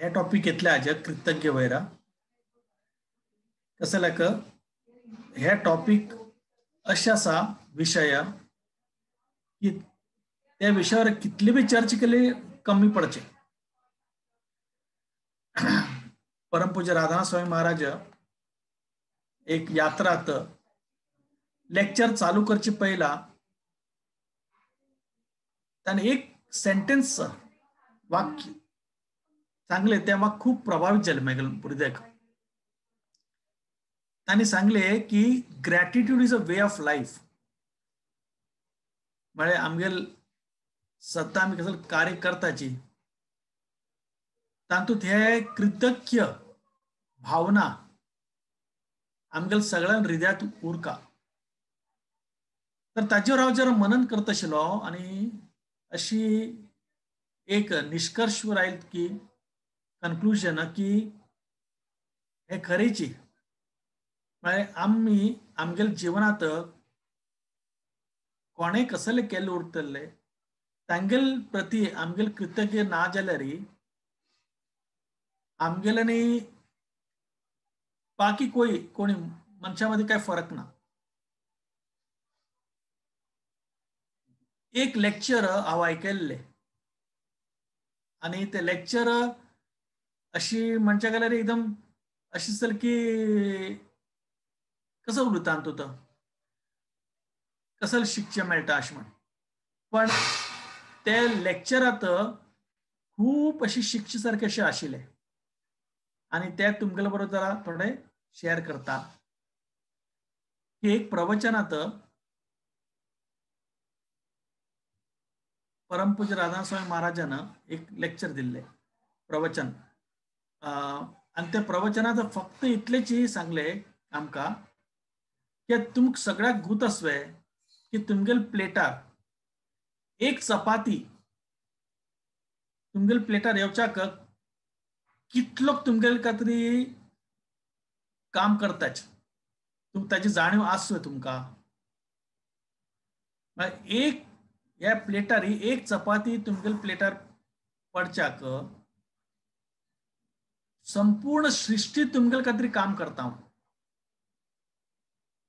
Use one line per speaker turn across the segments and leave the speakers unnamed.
हे टॉपिक घेतले हाजे कृतज्ञ वयरा. कसं लायक हे टॉपिक अशें आसा विशय की त्या विशयावर कितली बी चर्चा केली कमी पडचे. परमपूज्य राधानाथ स्वामी महाराज एक यात्रात लेक्चर चालू करचे पहिला त्याने एक सेंटेन्स वाक्य सांगले ते म्हाका खूप प्रभावित जाले म्हागेले हृदयाक. तांणी सांगले की gratitude is a way of life. म्हळ्यार आमगेल सत्ता आमी कसले कार्य करताची तातूंत हे कृतज्ञ भावना आमगेल सगळ्यां हृदयात उरका. तर ताचेर हांव जरा मनन करत आशिल्लो आनी अशी एक निष्कर्श वर आयल की कन्क्लुजन की हे खरेची म्हळ्यार आमी आमगेले जिवनांत कोणें कसले केल्ले उरतले तांगेल प्रती आमगेल कृतज्ञ ना जाल्यार आमगेले न्ही बाकी कोई कोणी मनशा मदीं काय फरक ना. एक लेक्चर हांव आयकल्लें आनी ते लेक्चर अशी म्हणच्या गेल्यार एकदम अशी सारकी कसो उलयता तूं कसं शिकचें मेळटा अशें म्हण. पण ते लेक्चरांत खूब अशी शिकचे सारकें अशें आशिल्लें आनी ते तुमगेले बरोबर जरा थोडे शेअर करता की एक प्रवचनांत परमपूज्य राधास्वामी महाराजान एक लेक्चर दिल्लें प्रवचन. आनी त्या प्रवचनांत फक्त इतलेच सांगले आमकां की तुमकां सगळ्याक गूत आसवे की तुमगेले प्लेटार एक चपाती तुमगेले प्लेटार येवच्याक कितलो तुमगेले खातीर काम करताच तुमकां ताची जाणीव आसवे तुमकां. एक ह्या प्लेटार एक चपाती तुमगेले प्लेटार पडच्याक संपूर्ण सृष्टी तुमगेले खातीर काम करता.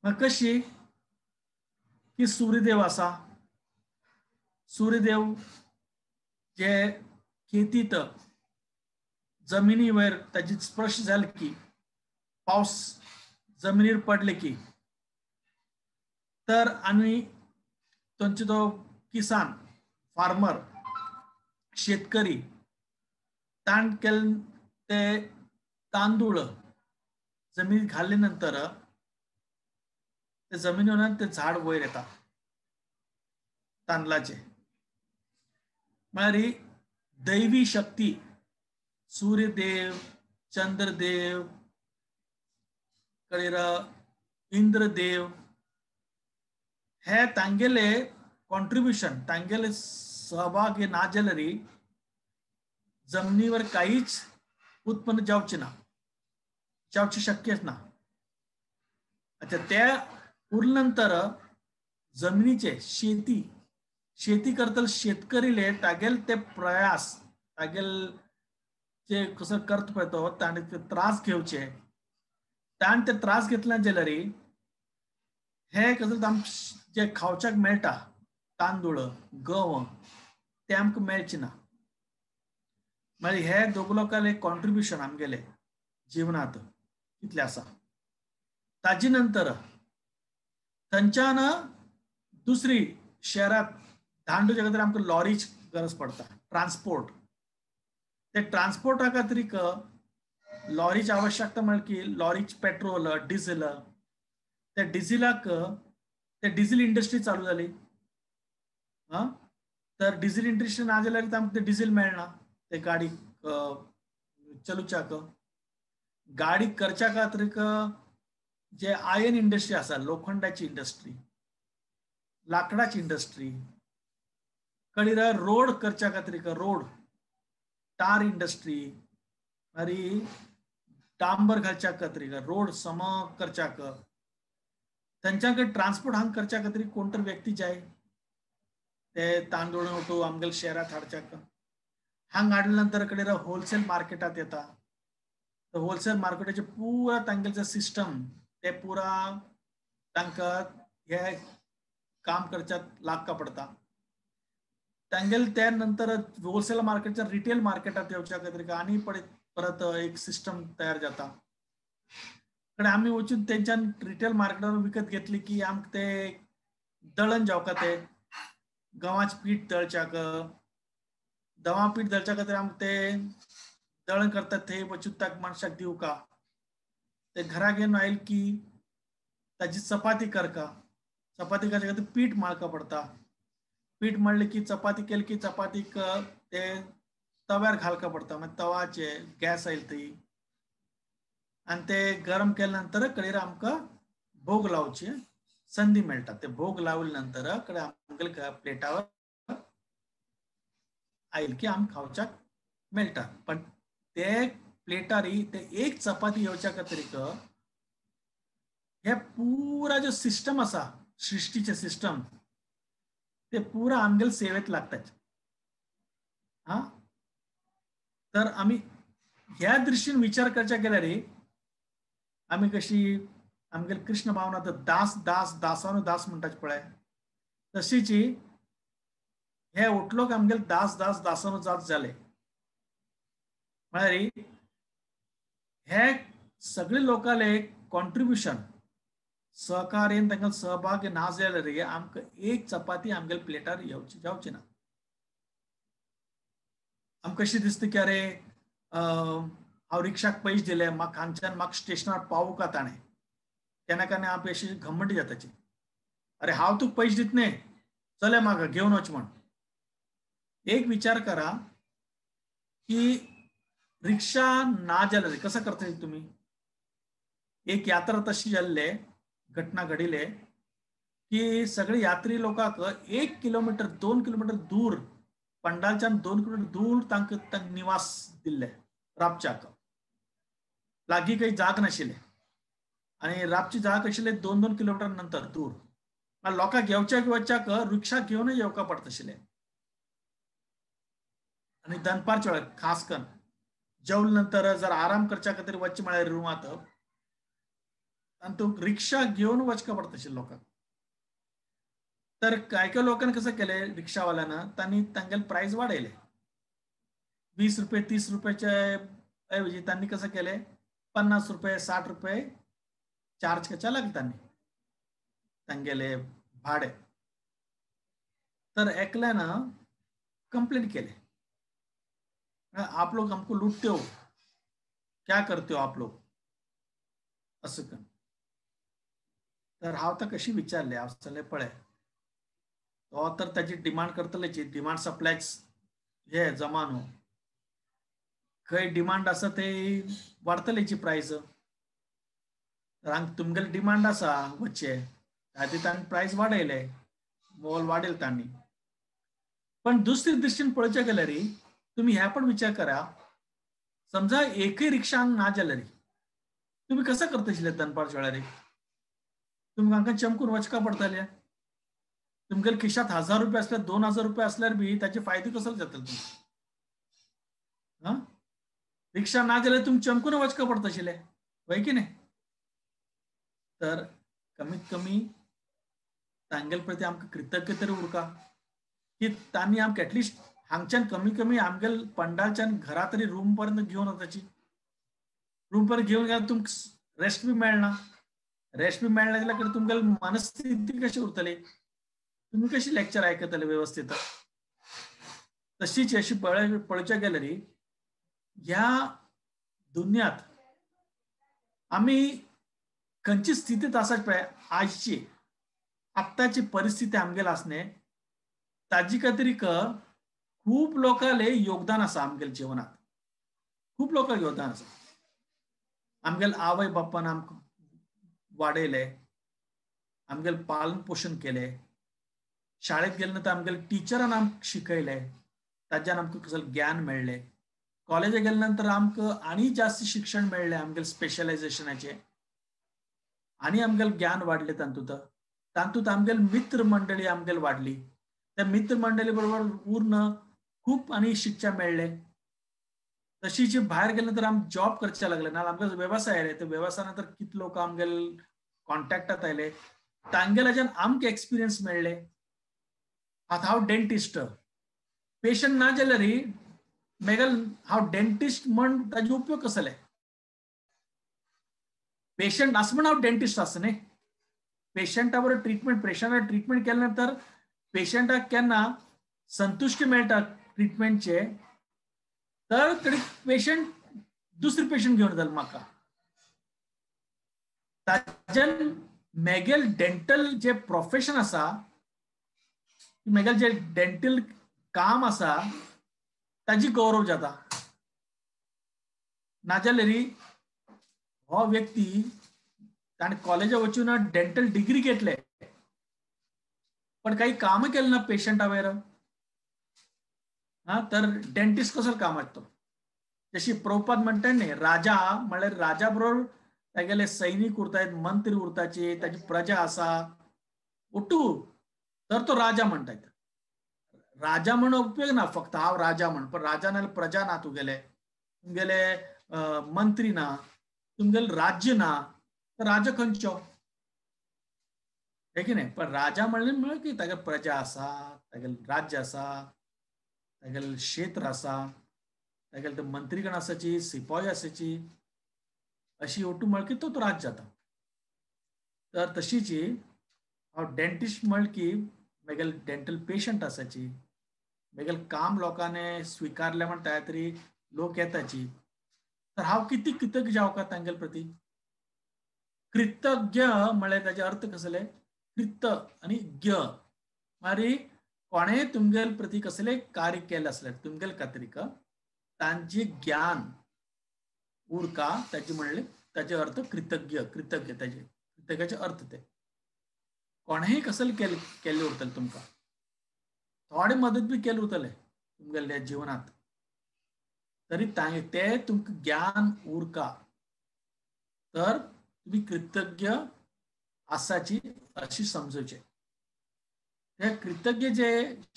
कशी की सूर्यदेव आसा, सूर्यदेव जे खेतीत जमिनी वयर ताची स्पर्श जाल की पावस जमिनीर पडले की तर आनी तांचो तो किसान फार्मर शेतकरी ताण केल्ले ते तांदूळ जमिनीत घाल्ले नंतर ते जमिनीवरल्यान ते झाड वयर येता तांदळाचे. म्हळ्यार ही दैवी शक्ती सूर्यदेव चंद्रदेव कळीर इंद्रदेव हे तांगेले कॉन्ट्रिब्युशन तांगेले सहभाग हे ना जाल्यार जमनीवर काहीच उत्पन्न जावचें ना, जावचें शक्यच ना. अच्छा त्या उरले नंतर जमनीचे शेती शेती करतले शेतकरीले तागेले ते प्रयास तागेले जे कसो करता पळय तो ताणें ते त्रास घेवचे ताणें ते त्रास घेतले जाल्यार हे कसं आमकां जे खावच्याक मेळटा तांदूळ गंव ते आमकां मेळचे ना. मागीर हे दोग लोकांले कॉन्ट्रिब्युशन आमगेले जिवनांत कितलें आसा. ताजे नंतर थंयच्यान दुसरी शहरांत धाडच्या खातीर आमकां लॉरीची गरज पडटा ट्रान्सपोर्ट. ते ट्रान्सपोर्टा खातीर लॉरीची आवश्यकता म्हळ्यार की लॉरीच पेट्रोल डिझल त्या डिझलाक ते डिझल इंडस्ट्री चालू जाली. तर डिझल इंडस्ट्री ना जाल्यार आमकां ते डिझल मेळना ते गाडी चलुच्याक. गाडी करच्या खातीर जे आयर्न इंडस्ट्री आसा लोखंडाची इंडस्ट्री लाकडाची इंडस्ट्री कळीर रोड करच्या खातीर रोड टार इंडस्ट्री मागीर डांबर घालच्या खातीर रोड सम करच्याक तांच्या कडेन ट्रान्सपोर्ट हांगा करच्या खातीर कोण तर व्यक्ती जाय ते तांदूळ वटू आमगेले शहरांत हाडच्याक. हांगा हाडल्या नंतर कडेन होलसेल मार्केटात येता. तर होलसेल मार्केटाचे पुरा तांगेले सिस्टम ते पुरा तांकां हे काम करच्याक लागका पडटा. तांगेले त्या नंतर होलसेल मार्केटच्या रिटेल मार्केटात येवच्या खातीर आनी परत एक सिस्टम तयार जाता. कारण आमी वचून तेंच्यान रिटेल मार्केटार विकत घेतली की आमकां ते दळण जावका, ते गंवाचें पीठ दळच्याक, दवा पीठ दळच्या खातीर आमकां ते दळण करतात थंय वचून ताका मनशाक दिवका, ते घरा घेवन आयल की ताजी चपाती करका, चपाती करच्या खातीर पीठ माळका पडटा. पीठ माळ्ळें की चपाती केली की चपातीक ते तव्यार घालका पडटा, मागीर तवाचे गॅस आयल थंय आनी ते गरम केल्या नंतर कडेर आमकां भोग लावची संदी मेळटा. ते भोग लावले नंतर कडे आमगेले प्लेटावर आयल की आमकां खावच्याक मेळटा. पण ते प्लेटारी ते एक चपाती येवच्या खातीर हे पुरा जो सिस्टम आसा सृष्टीचे सिस्टम ते पुरा आमगेले सेवेत लागतात. हा, तर आमी ह्या दृश्टीन विचार करच्या गेल्यार आमी कशी आमगेले कृष्ण भावना तर दास दास दासानु दास म्हणटात पळय, तशीच हे उठलोक आमगेले दास दास दासानु दास जाले. म्हळ्यार हे सगळे लोकांले कॉन्ट्रिब्युशन सहकार्यन तांकां सहभाग ना जाल्यार आमकां एक चपाती आमगेले प्लेटार येवची जावची ना. आमकां कशी दिसता की अरे हांव रिक्षाक पयशे दिले, म्हाका हांगच्यान म्हाका स्टेशनार पावोवका ताणें, तेन्ना केन्ना आमकां अशी घमंड जाताची, अरे हांव तुका पयशे दित न्ही, चले म्हाका घेवन वच म्हण. एक विचार करा की रिक्षा ना जाल्यार कसो करतले तुमी? एक यात्रा तशी जाल्ले घटना घडिले की सगळे यात्री लोकांक 1 किलोमीटर 2 किलोमीटर दूर पंडालच्यान 2 किलोमीटर दूर तांकां निवास दिल्ले राबच्याक, लागीं काही जाग नाशिल्ले आनी राबची जाग आशिल्ले 2-2 किलोमीटर नंतर दूर. लोकांक येवच्याक वचच्याक रिक्षा घेवन येवका पडटा आशिल्ले. आनी दनपारच्या वेळार खास करून जेवले नंतर जर आराम करच्या खातीर वचचें म्हळ्यार रुमांत आनी तो रिक्षा घेवन वचका पडटा आशिल्ले लोकांक. तर काय काय लोकांनी कसं केलें रिक्षावाल्यानं तांणी तांगेले प्रायस वाडयले, 20 रुपये 30 रुपयाचे ऐवजी त्यांनी कसं केलें 50 रुपये 60 रुपये चार्ज करच्या लागले तांणी तांगेले भाडे. तर एकल्यानं कंप्लेंट केले, आप लोग हमको लूटते हो, क्या करते हो आप लोग, असं कर. तर हांव तर कशी विचारले, हांव सांगलें पळय तो तर ताची डिमांड करतलेची, डिमांड सप्लाय हे जमानो, खंय डिमांड आसा ते वाडटलेची प्रायस. तर हांगा तुमगेले डिमांड आसा वच्चे खातीर तांणी प्रायस वाडयले, मोल वाडयले तांणी. पण दुसरी दृश्टीन पळोवच्या गेल्यार तुमी ह्या पण विचार करा, समजा एकय रिक्षा हांगा ना जाल्यार तुमी कसं करता आशिल्ले दनपारच्या वेळार? तुमकां हांगा चमकून वचका पडटले. तुमगेले खिशांत 1000 रुपये आसल्यार 2000 रुपये आसल्यार बी ताचे फायदे कसो जातले तुमकां? हा, रिक्षा ना जाल्यार तुमी चमकून वचका पडटा आशिल्ले, वय की न्ही? तर कमीत कमी तांगेले प्रती आमकां कृतज्ञ तरी उरका की तांणी आमकां एटलिस्ट हांगच्यान कमी कमी आमगेले पंडालच्यान घरा तरी रूम पर्यंत घेवन वताची. रूम पर्यंत घेवन गेल्यार तुमकां रेस्ट बी मेळना, रेस्ट बी मेळना जाल्यार तुमगेली मनस्थिती कशी उरतली, तुमी कशी लेक्चर आयकतले व्यवस्थीत? तशीच अशी पळोवच्या गेल्यार ह्या दुनियांत आमी खंयची स्थितींत आसा पळय आजची आत्ताची परिस्थिती आमगेली आसने ताजी खातीर खूब लोकांले योगदान आसा आमगेले जिवनात, खूब लोकांक योगदान आसा. आमगेले आवय बापान आमकां वाडयले, आमगेले पालन पोशण केले, शाळेत गेले नंतर आमगेले टिचरान आमकां शिकयले, ताज्यान आमकां कसलें ज्ञान मेळ्ळें. कॉलेजाक गेले नंतर आमकां आनी जास्त शिक्षण मेळ्ळें, आमगेले स्पेशलायझेशनाचें आनी आमगेलें ज्ञान वाडलें. तातूंत तातूंत आमगेले मित्र मंडळी आमगेले वाडली, त्या मित्र मंडळी बरोबर उर्ण खूब आनी शिक्षा मेळ्ळे. तशीच भायर गेले नंतर आम जॉब करचे लागले ना, आमकां वेवसाय आयले, ते वेवसाय नंतर कितले लोक आमगेले कॉन्टॅक्टात आयले, तांगेल्याच्यान आमकां एक्सपिरियन्स मेळ्ळे. आतां हांव डेंटिस्ट, पेशंट ना जाल्यार मेगल हांव डेंटिस्ट म्हण ताजो उपयोग कसले? पेशंट आसा म्हण हांव डेंटिस्ट आसा न्ही. पेशंटा बरोबर ट्रिटमेंट, पेशंटा ट्रिटमेंट केले नंतर पेशंटाक केन्ना संतुश्टी मेळटा ट्रिटमेंटचे, तर तरी पेशंट दुसरी पेशंट घेवन येताले म्हाका. ताज्यान मेगेल डेंटल जे प्रोफेशन आसा, मेगेल जे डेंटल काम आसा ताजी गौरव जाता. नाजाल्यार हो व्यक्ती ताणें कॉलेजा वचून डेंटल डिग्री घेतले पण काही काम केलें ना पेशंटा वयर, हा तर डेंटिस्ट कसो कामाक तो. जशी प्रभुपाद म्हणटा न्ही, राजा म्हळ्यार राजा बरोबर तागेले सैनीक उरतात, मंत्री उरताची, ताजी प्रजा आसा ओटू, तर तो राजा म्हणटात. राजा म्हण उपयोग ना फक्त हांव राजा म्हण, पण राजा नाल्यार प्रजा ना तुगेले, तुमगेले मंत्री ना, तुमगेले राज्य ना, तर राजा खंयचो हे की न्ही. पण राजा म्हणलें म्हळ्यार की तागे प्रजा आसा, तागेले राज्य आसा, तागेले क्षेत्र आसा, तागेले ते मंत्रीगण आसाची, सिपाही आसाची, अशी ओटू म्हळ्यार की तो राज्य जाता. तर तशीच हांव डेंटिस्ट म्हळ्यार की मेगेले डेंटल पेशंट आसाची, मेगेले काम लोकांनी स्विकारलें म्हण त्या तरी लोक येताची, तर हांव कितें कृतज्ञ जावं का तांगेले प्रती. कृतज्ञ म्हळ्यार ताजे अर्थ कसले? कृत आनी ज्ञ, मारी कोणें तुमगेले प्रती कसले कार्य केलें आसल्यार तुमगेले खातीर तांचे ज्ञान उरका, ताजे म्हणलें ताजे अर्थ कृतज्ञ. कृतज्ञ ताजे कृतज्ञाचे अर्थ ते कोणेंय कसले केल्लें उरतलें तुमकां, थोडे मदत बी केलें उरतलें तुमगेल्या जिवनांत, तरी ते तुमकां ज्ञान उरका, तर तुमी कृतज्ञ आसाची अशी समजूचे. हे कृतज्ञ जे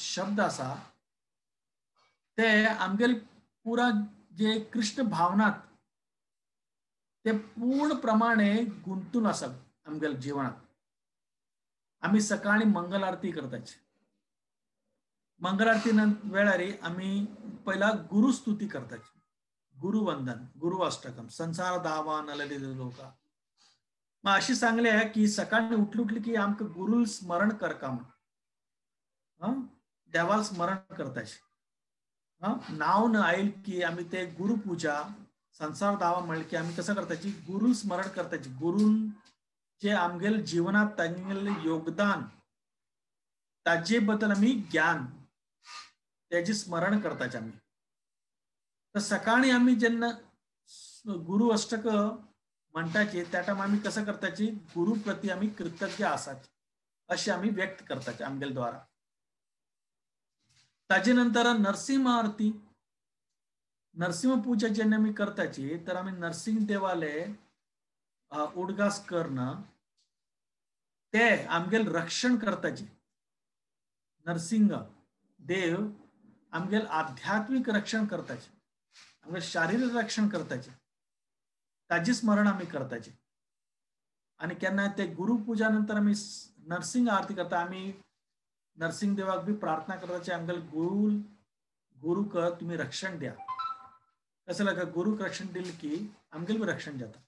शब्द आसा ते आमगेले पुरा जे कृष्ण भावनात ते पूर्ण प्रमाणे गुंतून आसा आमगेले जिवनात. आमी सकाळी मंगल आरती करताची, मंगल आरती वेळार आमी पहिला गुरुस्तुती करताची, गुरुवंदन, गुरु अष्टकम, संसार दावा नलली लोका. मग अशी सांगले की सकाळी उठली उठली की आमकां गुरु स्मरण करका म्हण, देवाला स्मरण करताची. नाव न आयल की आमी ते गुरुपूजा, संसार दावा म्हणले की आमी कसं करताची, गुरु स्मरण करताची. गुरूंचे आमगेले जिवनात तांगेले योगदान ताजे बद्दल आमी ज्ञान त्याची स्मरण करताचे आमी. तर सकाळी आमी जेन्ना गुरु अष्टक म्हणटाचे त्या टायम आमी कसं करताची, गुरु प्रती आमी कृतज्ञ आसाचे अशें आमी व्यक्त करताचे आमगेले द्वारा. ताजे नंतर नरसिंह आरती, नरसिंह पूजा जेन्ना आमी करताची तर आमी नरसिंह देवाले उडगास करणं ते आमगेले रक्षण करताचे. नरसिंह देव आमगेले आध्यात्मिक रक्षण करताचे, आमगेले शारीरिक रक्षण करताचे, ताजी स्मरण आमी करताचे. आनी केन्ना ते गुरुपूजा नंतर आमी नरसिंह आरती करता, आमी नरसिंह देवाक बी प्रार्थना करताचे आमगेले गुरुक तुमी रक्षण द्या. कसं लागा गुरुक रक्षण दिलें की आमगेले बी रक्षण जाता.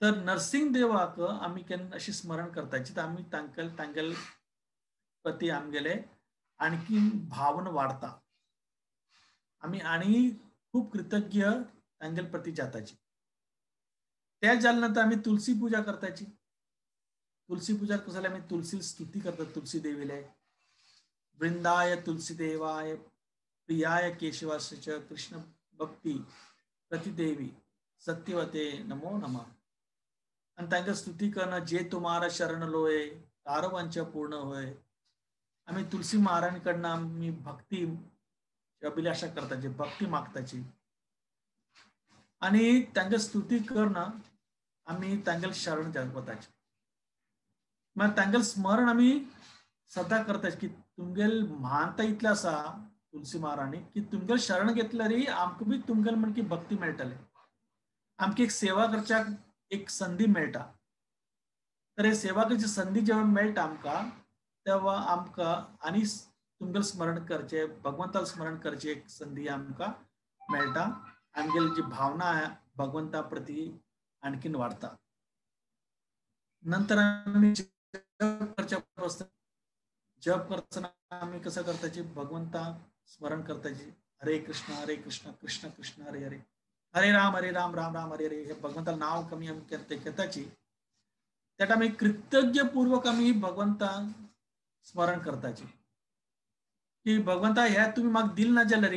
तर नरसिंह देवाक आमी केन्ना अशी स्मरण करताची तर आमी तांगेले प्रती आमगेले आणखी भावना वाडता, आमी आनी खूब कृतज्ञ तांगेले प्रती जाताची. ते जाले नंतर आमी तुलसी पूजा करताची. तुलसी पूजा कसं जाल्यार आमी तुलसी स्तुती करतात, तुलसी देवीले वृंदाय तुलसी देवाय प्रियाय केशवास्य च कृष्ण भक्ती प्रतिदेवी सत्यवते नमो नमः. आनी तांकां स्तुती करणं, जे तुम्हारा शरण लोये तारवांच पूर्ण होय. आमी तुलसी महाराणी कडनं आमी भक्ती अभिलाषा करताची, भक्ती मागताची आनी तांकां स्तुती करणं आमी तांगेले शरण वताचे. मागीर तांगेलें स्मरण आमी सदां करताचे की तुमगेले महानता इतलें आसा तुलसी महाराणी की तुमगेल शरण घेतल्यार आमकां बी तुमगेल म्हण की भक्ती मेळटले, आमकां एक सेवा करच्याक एक संदी मेळटा. तर हे सेवा करची संदी जेव्हा मेळटा आमकां तेव्हा आमकां आनी तुमगेल स्मरण करचे, भगवंताल स्मरण करची एक संदी आमकां मेळटा. आमगेली जी भावना भगवंता प्रती आणखीन वाढता. नंतर आमी जप करतना आमी कसं करताची, भगवंता स्मरण करताची, हरे कृष्ण हरे कृष्ण कृष्ण कृष्ण हरे हरे, हरे राम हरे राम राम राम हरे हरे, हे भगवंताला नाव कमी आमी घेताची. त्या टायमार कृतज्ञपूर्वक आमी भगवंताक स्मरण करताची की भगवंता ह्या तुमी म्हाका दिल ना जाल्यार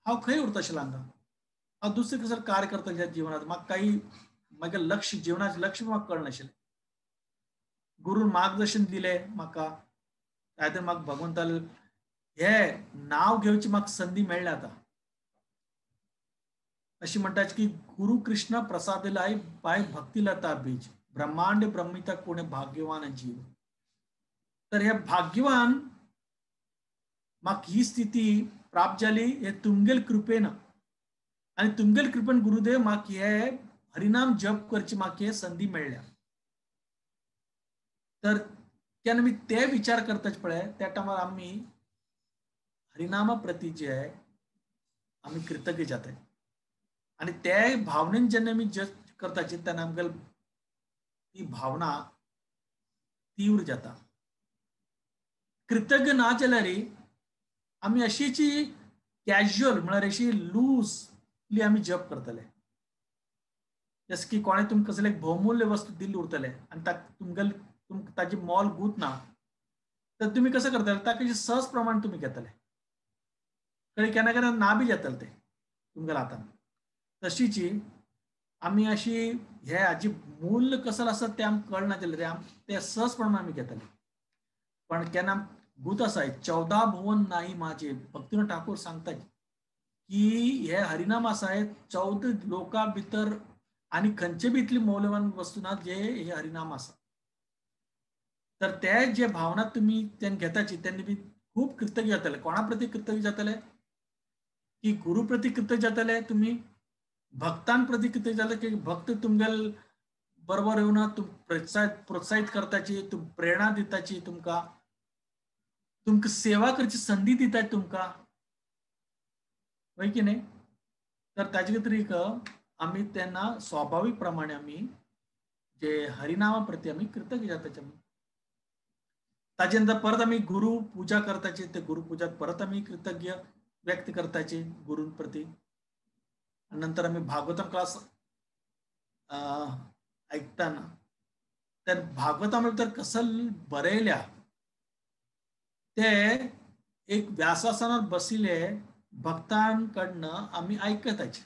हांव खंय उरतशें हांगा, हांव दुसरें कसं कार्य करतलें ह्या जिवनांत, म्हाका काही म्हागे लक्ष जिवनाचें लक्ष म्हाका कळनाशिल्लें. गुरून मार्गदर्शन दिलें म्हाका, काय तर म्हाका भगवंताल हे नाव घेवची म्हाका संदी मेळ्ळी आतां. अशी म्हणटात की गुरु कृष्ण प्रसादलाय बाय भक्तिलता बीज ब्रह्मांड ब्रह्मिता कोणे भाग्यवान जीव. तर हे भाग्यवान म्हाका ही स्थिती प्राप्त जाली हे तुमगेल कृपेन, आनी तुमगेल कृपेन गुरुदेव म्हाका हे हरिनाम जप करची म्हाका हे संदी मेळ्ळ्या. तर केन्ना आमी ते विचार करताच पळय त्या टायमार आमी हरिनामा प्रती जे आहे आमी कृतज्ञ जाताय. आनी ते भावनेन जेन्ना आमी जप करताची तेन्ना आमकां ती भावना तीव्र जाता. कृतज्ञ ना जाल्यार आमी अशीची कॅज्युअल म्हळ्यार अशी लूजली आमी जप करतले, जसं की कोणें तुमकां कसलें एक भोवमूल्य वस्तू दिल्ली उरतले आनी तुमगेले तुमकां ताजी मोल गूत ना तर तुमी कसं करतले, ताका सहज प्रमाण तुमी घेतले, कडेन केन्ना केन्ना ना बी जातले ते तुमगेल्या हातान. तशीची आमी अशी हे हाजी मूल्य कसं आसा तें आमकां कळना जाल्यार आम ते सहज प्रमाण आमी घेतले. पण केन्ना गूत आसा 14 भुवन नाही माझे, भक्तिविनोद ठाकूर सांगता की हे हरिनाम आसा हे 14 लोकां भितर आनी खंयचे बी इतली मौल्यवान वस्तू ना जे हे हरिनाम आसा. तर ते जे भावना तुमी तेन्ना घेताची तेन्ना बी खूब कृतज्ञ जातले. कोणा प्रती कृतज्ञ जातले की गुरु प्रती कृतज्ञ जातले, तुमी भक्तां प्रती कृतज्ञ जातले की भक्त तुमगेल बरोबर येवन तुम प्रोत्साहित करताची, तुम प्रेरणा दिताची, तुमकां तुमकां सेवा करची संदी दितात तुमकां, हय की न्ही. तर ताजे खातीर आमी तेन्ना स्वाभावीक प्रमाणे आमी जे हरिनामा प्रती आमी कृतज्ञ जाताचे. ताजे नंतर परत आमी गुरु पूजा करताची, ते गुरु पूजा परत आमी कृतज्ञ व्यक्त करताची गुरूं प्रती. नंतर आमी भागवतम क्लास ऐकताना तर भागवता भितर कसं बरयल्या ते एक व्यासासनार बशिल्ले भक्तांकडनं आमी आयकताची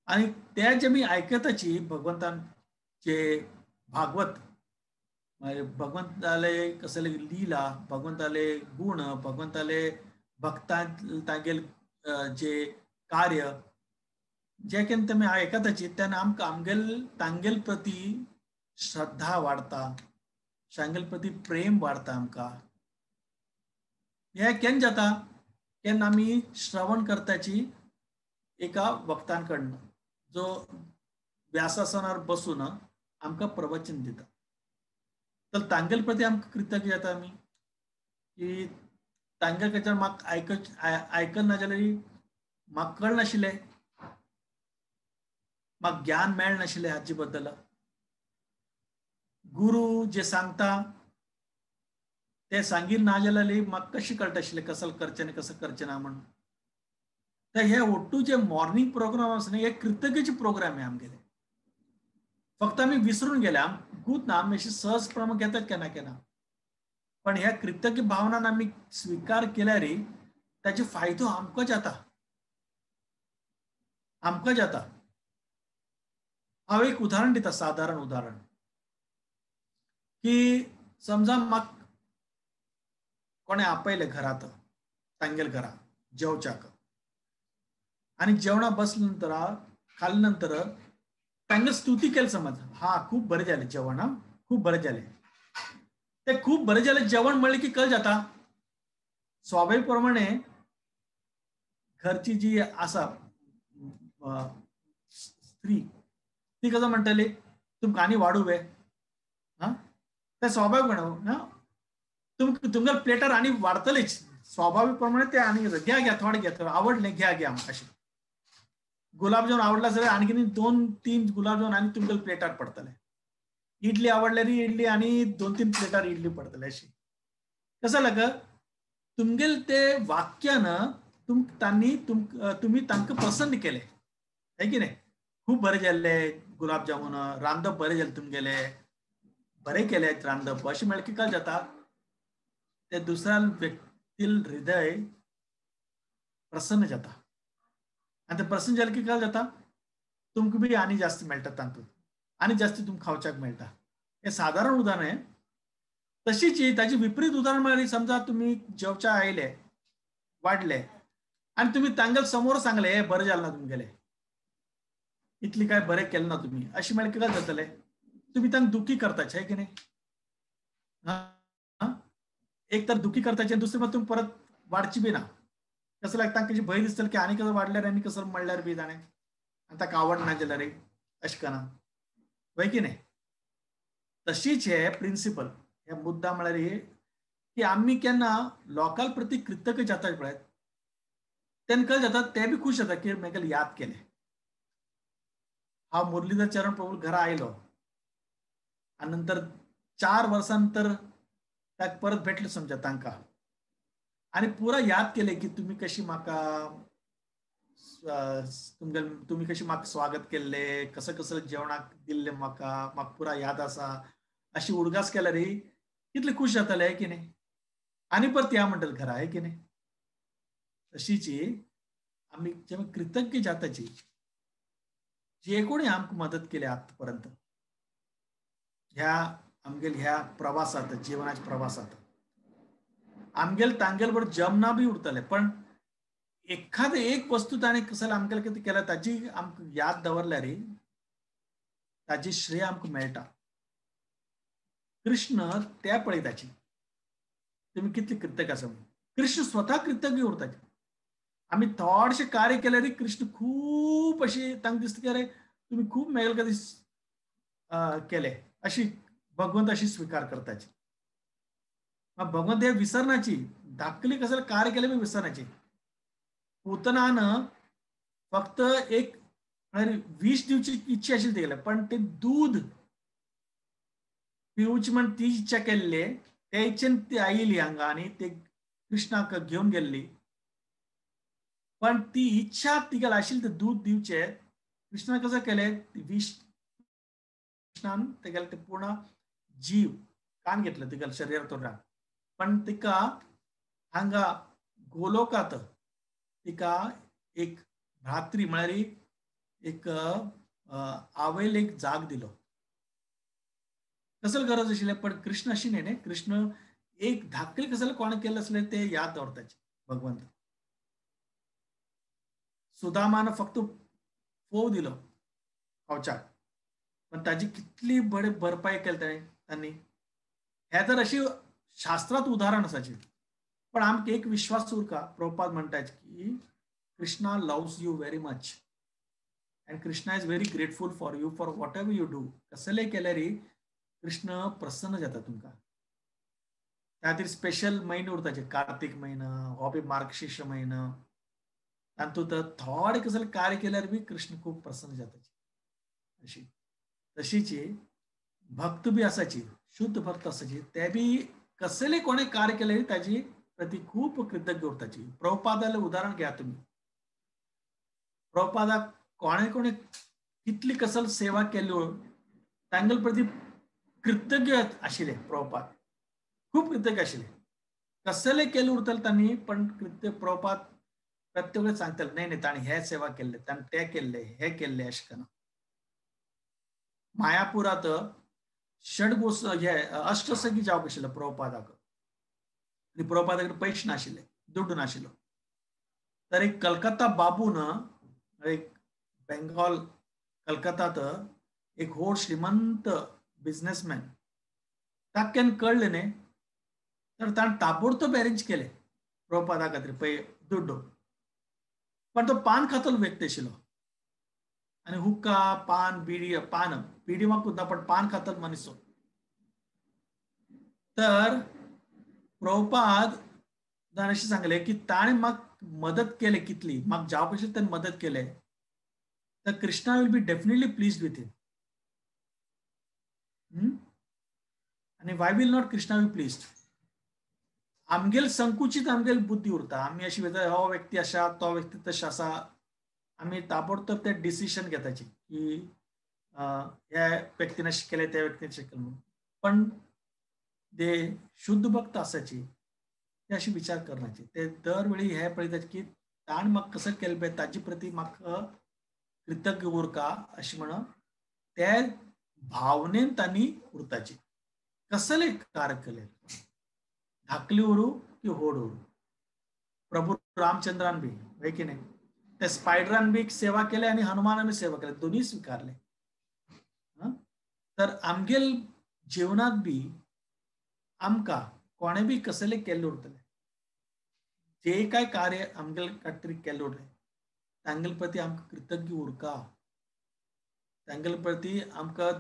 आनी ते जे आमी आयकताची भगवंतांचे भागवत, भगवंताले कसले लीला, भगवंताले गुण, भगवंताले भक्तां तागेल जे कार्य जे केन्ना तुमी आयकताची तेन्ना आमकां आमगेल तांगेल प्रती श्रद्धा वाडता, तांगेल प्रती प्रेम वाडता आमकां. हें केन्ना जाता, केन्ना आमी श्रवण करताची एका वक्तांकडनं जो व्यासासनार बसून आमकां प्रवचन दिता, तर तांगेल प्रती आमकां कृतज्ञ जाता आमी की तांगेल कडच्यान म्हाका आयकना जाल्यार म्हाका कळनाशिल्लें, म्हाका ज्ञान मेळनाशिल्लें हाचे बद्दल. गुरु जे सांगता ते सांगील ना जाल्यार म्हाका कशें कळटा आशिल्लें कसं करचें आनी कसं करचें ना म्हणून. तर हे ओट्टू जे मॉर्निंग प्रोग्राम आसा न्ही हे कृतज्ञचे प्रोग्राम हे आमगेले, फक्त आमी विसरून गेले, आम गूत ना, आमी अशी सहज प्रमाण घेतात केन्ना केन्ना, पण ह्या कृतज्ञ भावनान आमी स्विकार केल्यार ताचे फायदो आमकां जाता, आमकां जाता. हांव एक उदाहरण दिता, सादारण उदाहरण की समजा म्हाका कोणें आपयलें घरांत, तांगेल घरा जेवच्याक, आनी जेवणा बसले नंतर खाले नंतर तांकां स्तुती केली समज, हा खूब बरें जालें जेवण, हा खूब बरें जालें. ते खूब बरें जालें जेवण म्हणलें की कळ जाता स्वाभाविक प्रमाणे घरची जी आसा स्त्री ती कसं म्हणटली तुमकां आनी वाडू वे, हा ते स्वाभाविक म्हणा तुमगेले प्लेटर आनी वाडतलीच स्वाभाविक प्रमाणे ते आनी घ्या घ्या थोडे घ्या थोडे आवडले घ्या घ्या अशें. गुलाबजाम आवडला जाल्यार आणखीन 2-3 गुलाबजाम आनी तुमगेले प्लेटार पडतले. इडली आवडल्यार इडली आनी 2-3 प्लेटार इडली पडतले अशी. कसं लाग तुमगेले ते वाक्यान तांणी तुमी तांकां प्रसन्न केले है की नाही. खूब बरें जाल्ले गुलाबजामुन रांदप बरें जालें तुमगेले बरें केले रांदप अशें म्हळ्यार कितें जाता ते दुसऱ्या व्यक्तील हृदय प्रसन्न जाता आनी ते प्रसन्न जालें की कितें जाता तुमकां बी आनी जास्त मेळटा तातूंत आनी जास्त तुमकां खावच्याक मेळटा. हें सादारण उदाहरण हें. तशीच ताची विपरीत उदाहरण म्हळ्यार समजा तुमी जेवच्या आयले वाडले आनी तुमी तांगेले समोर सांगले हे बरें जालें ना तुमगेले इतली काय बरें केलें ना तुमी अशें म्हळ्यार कितें जातलें तुमी तांकां दुखी करताचे की न्ही. एक तर दुखी करताचे दुसरें मात तुमी परत वाडची बी ना. कसं लागता तांकां भंय दिसतलें की आनी कसं वाडल्यार आनी कसं म्हणल्यार बी ताणें आनी ताका आवडना जाल्यार अशें करा वय की न्ही. तशीच हे प्रिंसिपल हे मुद्दा म्हळ्यार की आमी केन्ना लोकां प्रती कृतज्ञ जाता पळय तेन्ना कळ जाता ते बी खूश जाता की म्हाका याद केलें. हांव मुरलीधर चरण प्रभू घरा आयलो आनी नंतर 4 वर्सां नंतर ताका परत भेटलो समजा तांकां आनी पुरा याद केले की तुमी कशी म्हाका तुमी कशी म्हाका स्वागत केल्ले कसं कसं जेवणाक दिल्लें म्हाका म्हाका पुरा याद आसा अशी उडगास केल्यार कितले खूश जाताले की न्ही. आनी परत या म्हणटले घरा है की न्ही. तशीच आमी जेन्ना कृतज्ञ जाताची जे कोणी आमकां मदत केली आतापर्यंत ह्या आमगेले ह्या प्रवासात जिवनाच्या प्रवासात आमगेले तांगेले बरोबर जमना बी उरतले पण एखादे एक वस्तू ताणें कसं आमगेले कितें केल्या ताची आमकां याद दवरल्यार ताची श्रेय आमकां मेळटा. कृष्ण त्या पळयताची तुमी कितले कृतज्ञ आसा. कृष्ण स्वता कृतज्ञ उरताची. आमी थोडेशें कार्य केल्यार कृष्ण खूब अशी तांकां दिसता की अरे तुमी खूब मेगेले खातीर केले अशी भगवंत अशी स्वीकार करताची. भगवंत हे विसरनाची धाकली कसले कार्य केले बी विसरनाची. पूतनान फक्त एक विष दिवची इच्छा आशिल्ली तेगेले पण ते दूध पिवची म्हण ती इच्छा केल्ली त्या इच्छेन ती आयली हांगा आनी ते कृष्णाक घेवन गेल्ली पण ती इच्छा तिगेली आशिल्ली ते दूध दिवचे कृष्णान कसं केलें विष कृष्णान तेगेले ते पूर्ण जीव कान घेतलं तिगेले शरीरातून पण तिका हांगा गोलोकात तिका एक भ्रात्री म्हळ्यार एक आवयल एक जाग दिलो. कसल गरज आशिल्लें पण कृष्ण अशी न्ही न्ही कृष्ण एक धाकली कसले कोण केलें आसलें ते याद दवरताचे भगवंत. सुदामान फक्त फोव दिलो खावच्याक पण ताजी कितली बरे भरपाई केली ताणें तांणी. हे तर अशी शास्त्रांत उदाहरण आसाची पण आमकां एक विश्वास उरका प्रभुपाद म्हणटात की Krishna loves you very much and Krishna is very grateful for you for whatever you do. कसलेय केल्यार कृष्ण प्रसन्न जाता तुमकां. त्या खातीर स्पेशल म्हयने उरताचे कार्तीक म्हयनो हो बी मार्गशीर्ष म्हयनो तातूंत थोडे कसले कार्य केल्यार बी कृष्ण खूब प्रसन्न जाता. अशी तशीच भक्त बी आसाची शुद्ध भक्त आसाची ते बी कसले कोणे कार्य केले ताजी प्रती खूब कृतज्ञ उरताची. प्रभुपादाले उदाहरण घ्या तुमी. प्रभुपादाक कोणे कोणे कितली कसल सेवा केल्यो तांगेले प्रती कृतज्ञ आशिल्ले प्रभुपाद खूब कृतज्ञ आशिल्ले. कसले केले उरतले तांणी पण कृत्य प्रभुपाद प्रत्येक वेळेस सांगतले न्ही न्ही ताणें हे सेवा केल्ले ताणें ते केल्ले हे केल्ले अशें करून. मायापुरात षडगोस हे अष्टसखी जावंक आशिल्लो प्रभुपादाक आनी प्रभुपादा कडेन पयशे नाशिल्ले दुड्डू नाशिल्लो तर एक कलकत्ता बाबून एक बेंगॉल कलकत्तात एक व्हड श्रीमंत बिझनेसमॅन ताका केन्ना कळ्ळें न्ही तर ताणें ताबडतोब अरेंज केलें प्रभुपादा खातीर पळय दुड्डो, पण तो पान खातलो व्यक्ती आशिल्लो आनी हुक्का पान बिडी, पान बिडी म्हाका ना पण पान खातलो मनीस. तर प्रभुपाद अशें सांगलें की ताणें म्हाका मदत केले कितली, म्हाका जावप आशिल्लें ताणें मदत केले, तर Krishna will be definitely pleased with him. आनी why will not Krishna be pleased? आमगेल संकुचित आमगेल बुद्धी उरता, आमी अशी वयता हो व्यक्ती आसा तो व्यक्ती तशें आसा, आमी ताबडतोब ते डिसिशन घेताची की ह्या व्यक्तीन अशें केलें त्या व्यक्तीन अशें केलें म्हणून. पण ते शुद्ध भक्त आसाची ते अशें विचार करनाचे, ते दर वेळी हे पळयतात की ताणें म्हाका कसं केलें पळय ताजे प्रती म्हाका कृतज्ञ उरका अशें म्हणून ते भावनेन तांणी उरताची. कसले कार्य केलें, धाकली उरू की होड उरू, प्रभू रामचंद्रान बी हय की नाही, त्या स्पायडरान बी सेवा केली आनी हनुमानान बी सेवा केली, दोन्ही स्वीकारले. तर आमगेल जीवनात बी आमकां कोणें बी कसले केल्लें उरतलें, जे काय कार्य आमगेल खातीर केल्लें उरलें तांगेल प्रती आमकां कृतज्ञ उरका, तांगेल प्रती आमकां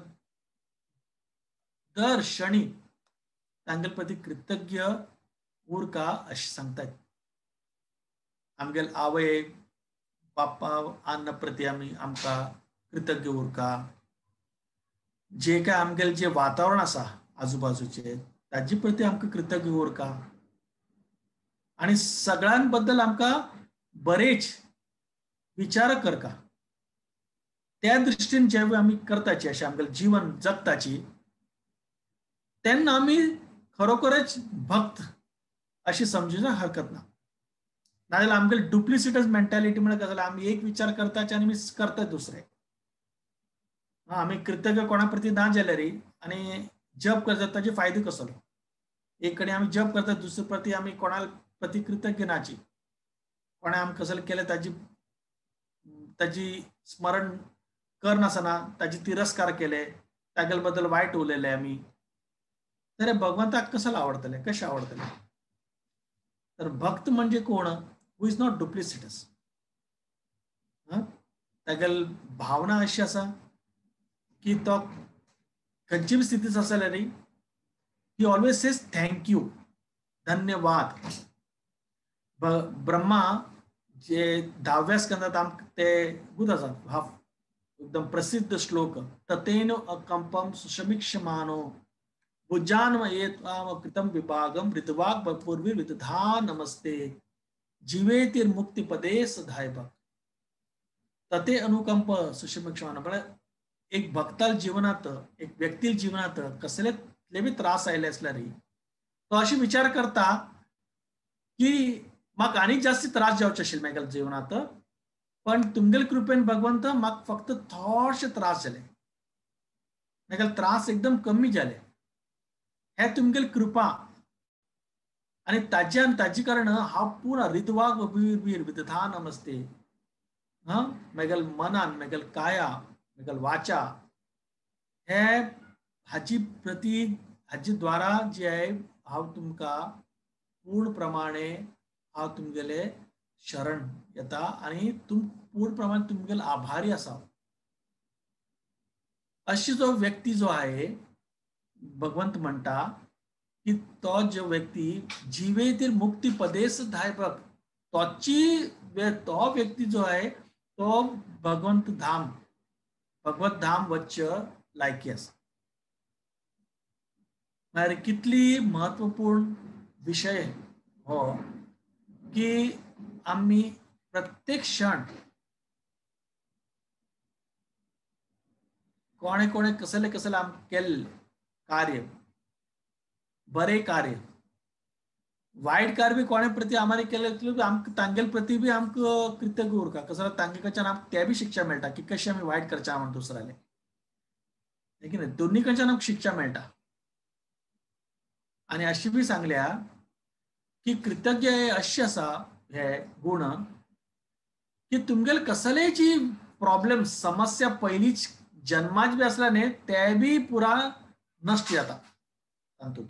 दर क्षणी तांगेल प्रती कृतज्ञ उरका अशें सांगतात. आमगेल आवय बाप्पा अन्न प्रती आमी आमकां कृतज्ञ उरका, जे काय आमगेल जे वातावरण आसा आजूबाजूचे ताजे प्रती आमकां कृतज्ञ उरका, आनी सगळ्यां बद्दल आमकां बरेच विचार करका. त्या दृश्टीन जेव्हा आमी करताची अशें आमगेलें जीवन जगताची तेन्ना आमी खरोखरच भक्त अशें समजुना हरकत ना. नाजाल्यार आमगेले डुप्लिसिटस मेंटालिटी म्हळ्यार कसं आमी एक विचार करताचे आनी आमी करता दुसरे. आमी कृतज्ञ कोणा प्रती ना जाल्यार आनी जप करतात ताजे फायदो कसलो, एक कडेन आमी जप करतात दुसरे प्रती आमी कोणा प्रती कृतज्ञ नाची, कोणें आमकां कसलें केलें ताजी ताजी स्मरण करनासतना ताजी तिरस्कार केले, तागेले बद्दल वायट उलयले आमी, तर भगवंताक कसं आवडतलें, कशें आवडतलें? तर भक्त म्हणजे कोण? हू is not duplicitous. तागेली भावना अशी आसा की तो खंयची बी स्थितीच आसा जाल्यार he always says thank you, धन्यवाद. ब्रह्मा जे 10व्या स्कंदात आमकां ते गुद आसा, हा एकदम प्रसिद्ध श्लोक, ततेन अकंपम सुशमीक्षमानो भुजान्वयेत्वाम कृतं विभागम ऋतवाग पूर्वी विदधा नमस्ते जीवेतिर मुक्तिपदे सदाय. तते अनुकंप सुशमीक्षमानो म्हळ्यार एक भक्ताल जीवनात, एक व्यक्तील जीवनात कसले बी त्रास आयले असल्यार तो अशी विचार करता की म्हाका आनी जास्ती त्रास जावचे आशिल्ले म्हागेल्या जीवनात, पण तुमगेले कृपेन भगवंत म्हाका फक्त थोडेशे त्रास जाले, म्हागेले त्रास एकदम कमी जाले, हे तुमगेली कृपा. आनी ताजे आनी ताजे कारण हांव पुरा ऋतवाग वीर विदधा नमस्ते, म्हागेले मनान, म्हागेले काया, म्हागेले वाचा, हे हाची प्रती हाचे द्वारा जे आहे हांव तुमकां पूर्ण प्रमाणे हांव तुमगेले शरण येता आनी तुम पूर्ण प्रमाणे तुमगेले आभारी आसा. अशी जो व्यक्ती जो आहे भगवंत म्हणटा की तो जो व्यक्ती जीवेतील मुक्ती पदेस धायपक, तोची तो व्यक्ती जो आहे तो भगवंत धाम, भगवत धाम वच्च लायकी आसा. म्हळ्यार कितली महत्वपूर्ण विशय हो की आमी प्रत्येक क्षण कोणे कोणे कसले कसले आम केल्ले कार्य, बरे कार्य, वायट कार्य बी कोणे प्रती आमारे केले आमकां तांगेले प्रती बी आमकां कृतज्ञ उरका, कसो तांगे कडच्यान आमकां ते बी शिक्षा मेळटा की कशें आमी वायट करचें म्हण दुसऱ्याले, की नाही, दोन्ही कडच्यान आमकां शिक्षा मेळटा. आनी अशी बी सांगल्या की कृतज्ञ अशें आसा हे गुण की तुमगेले कसलेय जी प्रॉब्लेम समस्या पयलींच जन्माच बी आसल्या न्ही ते बी पुरा नश्ट जाता तातूंत.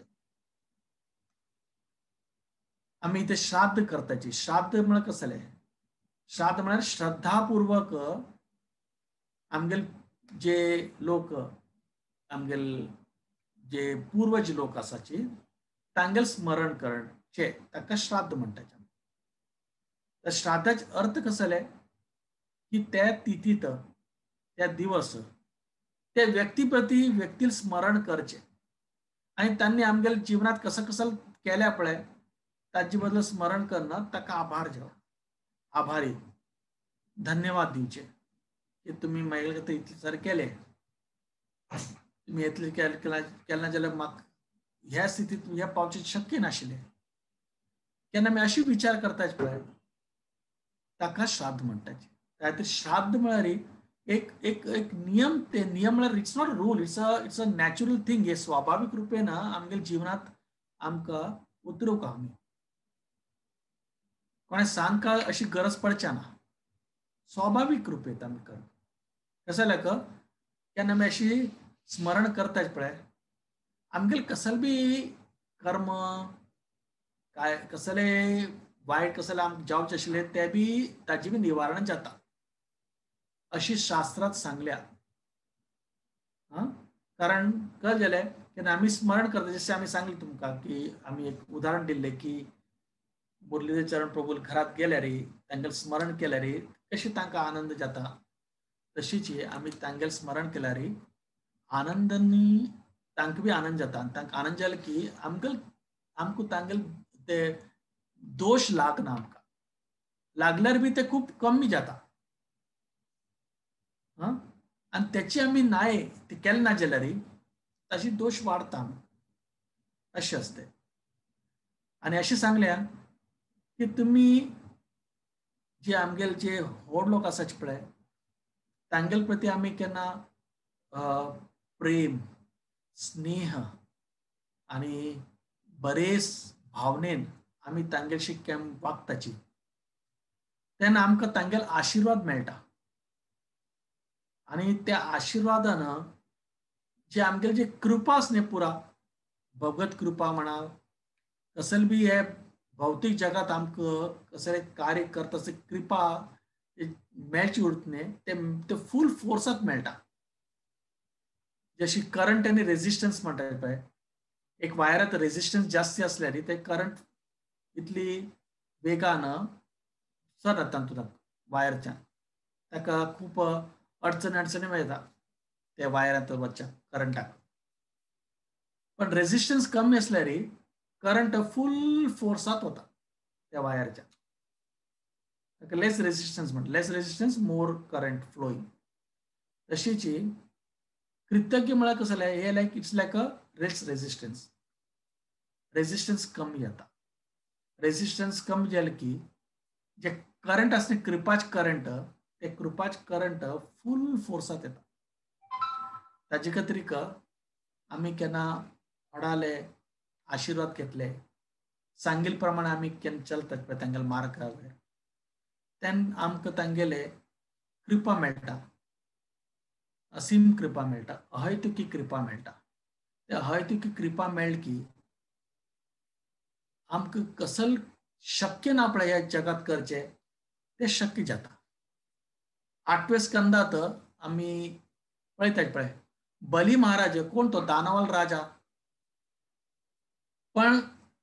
आमी ते श्राद्ध करताची. श्राद्ध म्हळ्यार कसलें? श्राद्ध म्हळ्यार श्रद्धापूर्वक आमगेले जे लोक, आमगेले जे पूर्वज लोक आसाची तांगेले स्मरण करचे, ताका श्राद्ध म्हणटाचे. तर श्राद्धाचे अर्थ कसले की त्या तिथीत, त्या दिवस त्या व्यक्ती प्रती व्यक्ती स्मरण करचे आनी तांणी आमगेले जिवनात कसं कसं केल्या पळय ताजे बद्दल स्मरण करणं, ताका आभार जावप, आभारी, धन्यवाद दिवचे की तुमी म्हागे खातीर इतलें सर केलें, तुमी इतलें केलें जाल्यार म्हाका ह्या स्थितीत ह्या पावचें शक्य नाशिल्लें. केन्ना आमी अशी विचार करता पळय ताका श्राद्ध म्हणटाचे. खातीर श्राद्ध म्हळ्यार एक एक एक नियम, ते नियम म्हळ्यार it's not a rule, it's a natural thing. हे स्वाभावीक रुपेन आमगेल्या जिवनांत आमकां उतरूंक आमी कोणें सांगका अशी गरज पडच्या ना, स्वाभावीक रुपेन आमी करता. कसं जालें केन्ना आमी अशी स्मरण करता पळय आमगेले कसले बी कर्म काय कसले वायट कसले आमकां जावचें आशिल्लें तें बी ताजें बी निवारण जाता अशी शास्त्रांत सांगल्या. कारण कशें जालें केन्ना आमी स्मरण करता, जशें आमी सांगलें तुमकां की आमी एक उदाहरण दिल्लें की मुरलीधर चरण प्रभू घरांत गेल्यार तांगेलें स्मरण केल्यार कशें तांकां आनंद जाता, तशीच आमी तांगेलें स्मरण केल्यार आनंदांनी तांकां बी आनंद जाता. आनी तांकां आनंद जालो की आमकां तांगेले ते दोश लागना, आमकां लागल्यार बी ते खूब कमी जाता. आनी तेची आमी नाय ते केलें ना जाल्यार ताची दोश वाडता अशें आसता. आनी अशें सांगल्या की तुमी जे आमगेले जे व्हड लोक आसाचे पळय तांगेले प्रती आमी केन्ना प्रेम, स्नेह आनी बरेच भावनेन आमी तांगेलशी केन्ना वागताची तेन्ना आमकां तांगेले आशिर्वाद मेळटा. आनी त्या आशिर्वादान जे आमगेले जे कृपा आसा न्ही पुरा भगवत कृपा म्हणा, कसले बी हे भौतीक जगात आमकां कसले कार्य करता कृपा मेळची उरता न्ही ते फूल फोर्साक मेळटा. जशी करंट आनी रेजिस्टन्स म्हणटा पळय, एक वायरात रेजिस्टन्स जास्ती आसल्यार ते करंट इतली वेगान सरता तातूंत वायरच्यान, ताका खूब अडचणी अडचणी मेळटा त्या वायरांत वचच्या करंटाक. पण रेजिस्टन्स कमी आसल्यार करंट फूल फोर्सात वता त्या वायरच्या, ताका लेस रेजिस्टन्स म्हणटा, less resistance more current flowing. तशीच कृतज्ञ म्हळ्यार कसलें हे like it's like a less resistance, resistance कमी जाता. रेजिस्टन्स कमी जालें की जे करंट आसता कृपाच करंट, ते कृपाच करंट फूल फोर्सात येता. ताजे खातीर आमी केन्ना व्हडाले आशिर्वाद घेतले, सांगिल्ले प्रमाणे आमी केन्ना चलतात पळय तांगेले मार्गार, तेन्ना आमकां तांगेले कृपा मेळटा, असीम कृपा मेळटा, अहैतुकी कृपा मेळटा. ते अहैतुकी कृपा मेळ्ळी की आमकां कसल शक्य ना पळय ह्या जगांत करचें तें शक्य जाता. आठव्या स्कंदात आमी पळयतात पळय बली महाराज कोण तो दानवाल राजा, पण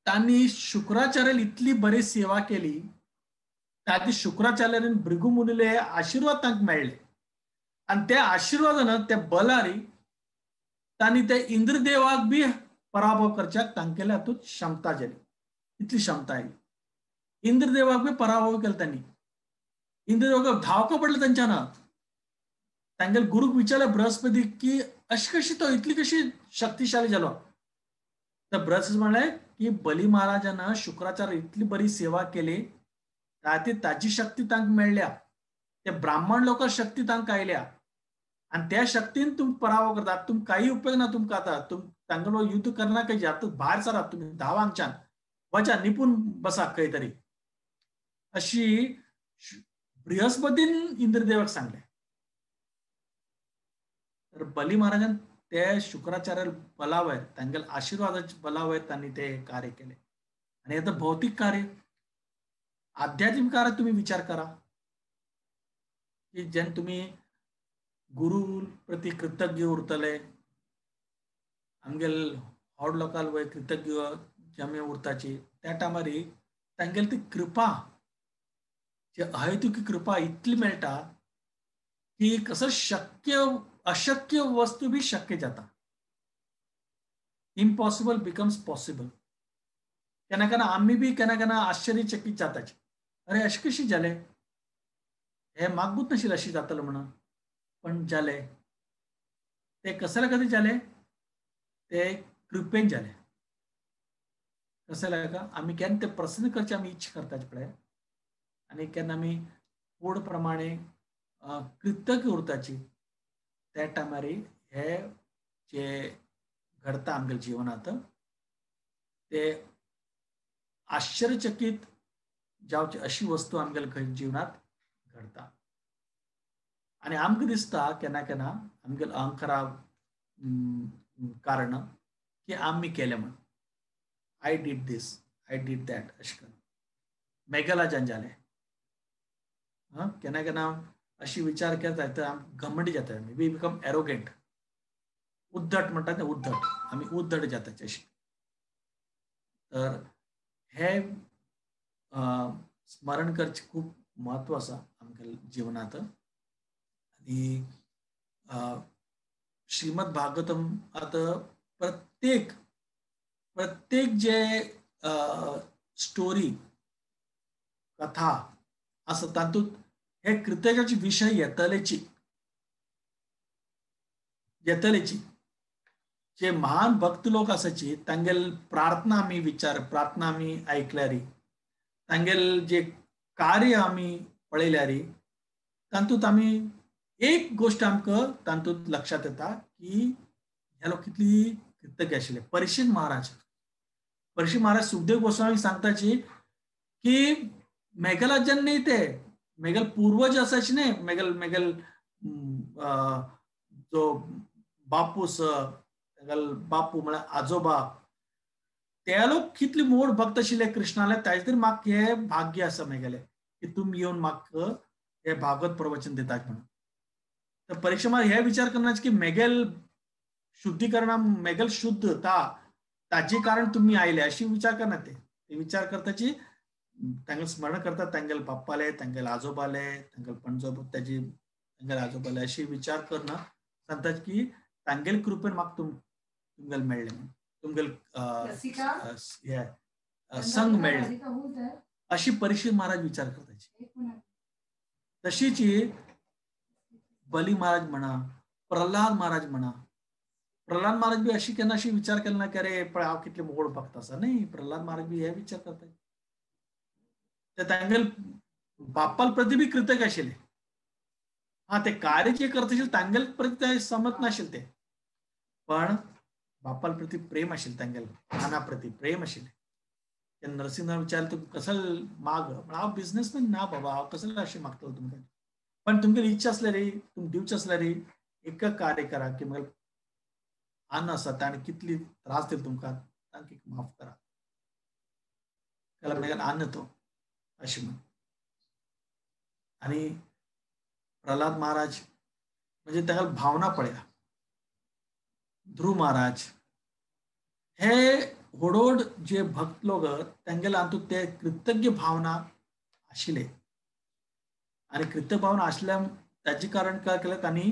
तांणी शुक्राचार्याला इतली बरी सेवा केली, ताची शुक्राचार्यान भृगु मुनीले आशिर्वाद तांकां मेळ्ळे आनी त्या आशिर्वादान त्या बलारी तांणी त्या इंद्रदेवाक बी पराभव करच्याक तांगेल्या हातूंत क्षमता जाली, इतली क्षमता आयली. इंद्रदेवाक बी पराभव केलो तांणी, इंद्रदेवाक धांवको पडलें तांच्यान. तांगेले गुरूक विचारलें बृहस्पती की अशी कशी तो इतली कशी शक्तिशाली जालो. तर बृहस्पती म्हणलें की बली महाराजान शुक्राचार्य इतली बरी सेवा केली ताची शक्ती तांकां मेळ्ळ्या, ते ब्राह्मण लोकां शक्ती तांकां आयल्या आनी त्या शक्तीन तुम पराभव करतात, तुम काही उपयोग ना तुमकां आतां, तुम तांगेलो युद्ध करना काही, आतां भायर सरात तुमी, धांवा हांगच्यान, वचा निपून बसा खंय तरी, अशी बृहस्पतीन इंद्रदेवाक सांगलें. तर बली महाराजान ते शुक्राचार्य बलावयर, तांगेल्या आशिर्वादाच्या बलावयर तांणी ते कार्य केलें. आनी आतां भौतीक कार्य, आध्यात्मिक कार्य तुमी विचार करा की जेन्ना तुमी गुरू प्रती कृतज्ञ उरतले, आमगेल व्हड लोकांक वयर कृतज्ञ आमी उरताची त्या टायमार तांगेली ती कृपा, जी अहेतुकी कृपा इतली मेळटा की कसो शक्य अशक्य वस्तू बी शक्य जाता. Impossible becomes possible. केन्ना केन्ना आमी बी केन्ना केन्ना आश्चर्यचकीत जाताची, अरे अशें कशें जालें, हें मागूच नाशिल्लें अशें जातलें म्हणून, पण जालें. तें कसल्या खातीर जालें? तें कृपेन जालें. कसल्या का आमी केन्ना तें प्रसन्न करचें आमी इच्छा करताची पळय, आनी केन्ना आमी पूर्ण प्रमाणे कृतज्ञ उरताची त्या टायमार हे जे घडता आमगेल्या जिवनांत ते आश्चर्यचकीत जावची अशी वस्तू आमगेल्या जिवनांत घडता. आनी आमकां दिसता केन्ना केन्ना आमगेल्या अहंकारा कारण की आमी केलें म्हण, I did this, I did that, अशें करून मेघलाजान जालें. केन्ना केन्ना अशी विचार केता तर आम घमंडी जाता, we become arrogant, उद्धट म्हणटात ते उद्धट, आमी उद्धट जाताचे अशी. तर हे स्मरण करचें खूब म्हत्व आसा आमच्या जिवनांत. आनी श्रीमद भागवतम आतां प्रत्येक प्रत्येक जे स्टोरी कथा आसा तातूंत हे कृतज्ञाचे विशय येतलेची येतलेची. जे महान भक्त लोक आसाची तांगेल प्रार्थना आमी विचार, प्रार्थना आमी आयकल्यारी, तांगेल जे कार्य आमी पळयल्यारी तातूंत आमी एक गोश्ट आमकां तातूंत लक्षांत येता की ह्या लोक कितली कृतज्ञ आशिल्ले. परीक्षित महाराज, परीक्षित महाराज सुखदेव गोस्वामी सांगताची की मेघलाजन न्ही ते, मेगल पूर्वज असायचे न्ही, मेगल मेगल जो बापूस, मेगल बापू म्हळ्यार आजोबा, ते लोक कितले मोड भक्त आशिल्ले कृष्णाले, ताजे तरी म्हाका हे भाग्य आसा मेगेले की तुमी येवन म्हाका हे भागवत प्रवचन दितात म्हणून. तर परीक्षा महाराज हे विचार करना की मेगेल शुद्धीकरणा, मेगल शुद्धता ताजे कारण तुमी आयले अशी विचार करना. ते विचार करताची तांगेल स्मरण करतात तांगेल बाप्पाले, तांगेल आजोबाले, तांगेल पणजो ताजी तांगेल आजोबाले अशी विचार करना सांगतात की तांगेल कृपेन म्हाका तुमगेल मेळ्ळें म्हणून, तुमगेल हे संग मेळ्ळें अशी परीक्षित महाराज विचार करताची. तशीच बली महाराज म्हणा, प्रल्हाद महाराज म्हणा, प्रल्हाद महाराज बी अशी केन्ना अशी विचार केला ना की अरे पळय हांव कितले मोड भक्त आसा, न्ही, प्रल्हाद महाराज बी हे विचार करता. ते तांगेल बापाल प्रती बी कृतज्ञ आशिल्ले. हा, ते कार्य जे करता आशिल्ले तांगेल प्रती ते समत नाशिल्ले ते, पण बापाल प्रती प्रेम आशिल्लें, तांगेल आना प्रती प्रेम आशिल्लें. ते नरसिंह विचारलें तूं कसल माग, पण हांव बिजनेसमॅन ना बाबा, हांव कसले अशें मागतलो तुमकां, पण तुमगेली इच्छा आसल्यार रे, तुमी दिवचें आसल्यार रे, एक कार्य करा की मगेल अन्न आसा ताणें कितली त्रास दिले तुमकां तांकां माफ करा, त्याला मागीर अन्न तो अशें म्हण. आनी प्रल्हाद महाराज म्हणजे ताका भावना पळया, ध्रुव महाराज, हे व्हड जे भक्त लोक तांगेले हातूंत ते कृतज्ञ भावना आशिल्ले. आनी कृतज्ञ भावना आशिल्ल्यान ताजे कारण काय केलें, तांणी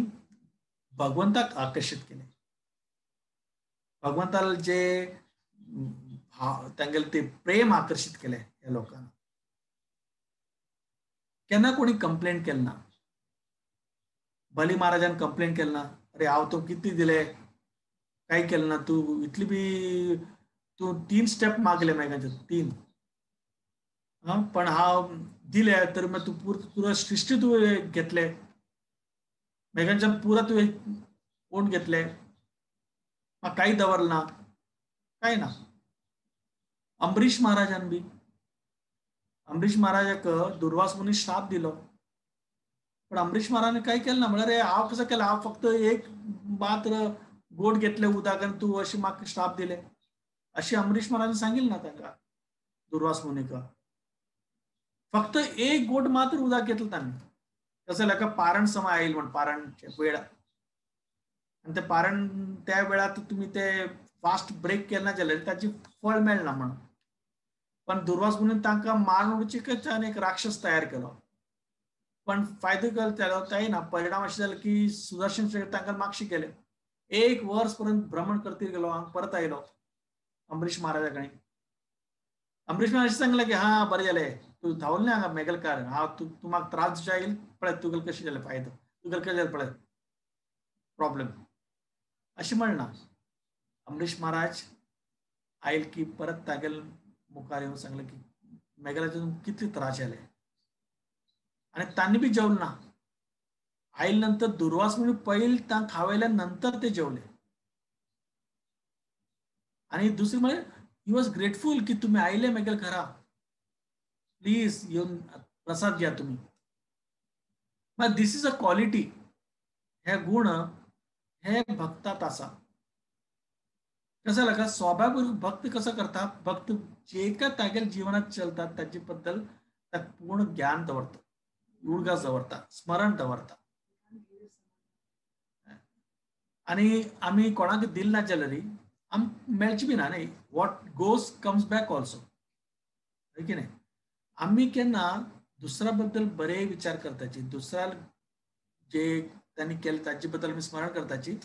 भगवंताक आकर्शीत केलें. भगवंताल जे तांगेले ते प्रेम आकर्शीत केलें ह्या लोकांक. केन्ना कोणी कंप्लेंट केली ना, बली महाराजान कंप्लेंट केली ना, अरे हांव तो कितली दिले, काय केलें ना, तूं इतली बी तूं 3 स्टेप मागले मागीर 3, पण हांव दिले तर मागीर तूं पुरा सृश्टी तुवें घेतले, मेघांच्यान पुरा तुवें कोण घेतले, म्हाका कांय दवरलें ना, कांय ना. अंबरीश महाराजान बी, अंबरीश महाराजाक दुर्वास मुनी श्राप दिलो, पण अंबरीश महाराजान काय केलें ना, म्हळ्यार अरे हांव कसो केलें, हांव फक्त एक मात्र गोट घेतले उदक आनी तूं अशें म्हाका श्राप दिले, अशें अंबरीश महाराजान सांगिल्लें ना तांकां. दुर्वास मुनीक. फक्त एक गोट मात्र उदक घेतलं तांणी. कसं जालें, पारण समय आयल म्हण, पारणचे वेळ, आनी ते पारण त्या वेळार तुमी ते फास्ट ब्रेक केले ना जाल्यार ताची फळ मेळना म्हणून. पण दुर्वास मुनीन तांकां मारून उडोवचे आनी एक राक्षस तयार केलो. पण फायदो केलो तेय ना, परिणाम अशें जाले की सुदर्शन चक्र तांकां मागशी केले. एक वर्स पर्यंत भ्रमण करतीर गेलो, परत आयलो अंबरीश महाराजा कडेन. अंबरीश महाराज सांगलें की हा बरें जालें, तूं धांवल न्ही हांगा मेगलकार, हांव तूं म्हाका त्रास दिवचे आयल पळय तुगेलें कशें जालें फायदो, तुगेलें कशें जालें पळय प्रॉब्लेम, अशें म्हणना. अंबरीश महाराज आयल की परत तागेल मुखार येवन सांगलें की मेगेल्याचे कितले त्रास जाले, आनी तांणी बी जेवलें ना. आयल नंतर दुर्वास मुनी पयल तांकां खावयल्या नंतर ते जेवले. आनी दुसरी म्हणजे he was grateful की तुमी आयले मेगेल घरा, प्लीज येवन प्रसाद घ्या तुमी. मागीर this is a quality, हे गुण हे भक्तात आसा. कसं जालें का स्वाभाविक भक्त कसो करता, भक्त जे काय तागेल्या जिवनात चलतात ताचे बद्दल ताका पूर्ण ज्ञान दवरता, उडगास दवरता, स्मरण दवरता. आनी आमी कोणाक दिल ना जाल्यार आमकां मेळची बी ना न्ही, what goes comes back also, हय की न्ही. आमी केन्ना दुसऱ्या बद्दल बरे विचार करताची, दुसऱ्या जे तांणी केलें ताचे बद्दल आमी स्मरण करताची,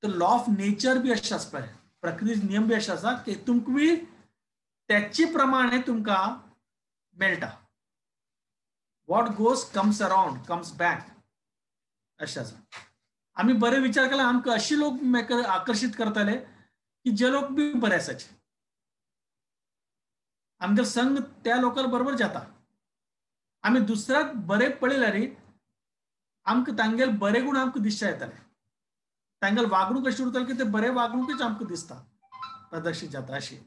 तर लॉ ऑफ नेचर बी अशें आसपा, प्रकृतीचे नियम बी अशें आसा की तुमकां बी त्याचे प्रमाणे तुमकां मेळटा. What goes comes around comes back, अशें आसा. आमी बरे विचार केल्यार आमकां अशे लोक आकर्शीत करतले की जे लोक बी बरे आसाचे, आमगे संग त्या लोकां बरोबर जाता. आमी दुसऱ्याक बरे पळयल्यार आमकां तांगेले बरे गुण आमकां दिश्टी येतले, तांगेले वागणूक अशी उरतली की ते बरे वागणूकच आमकां दिसता, प्रदर्शीत जाता अशी.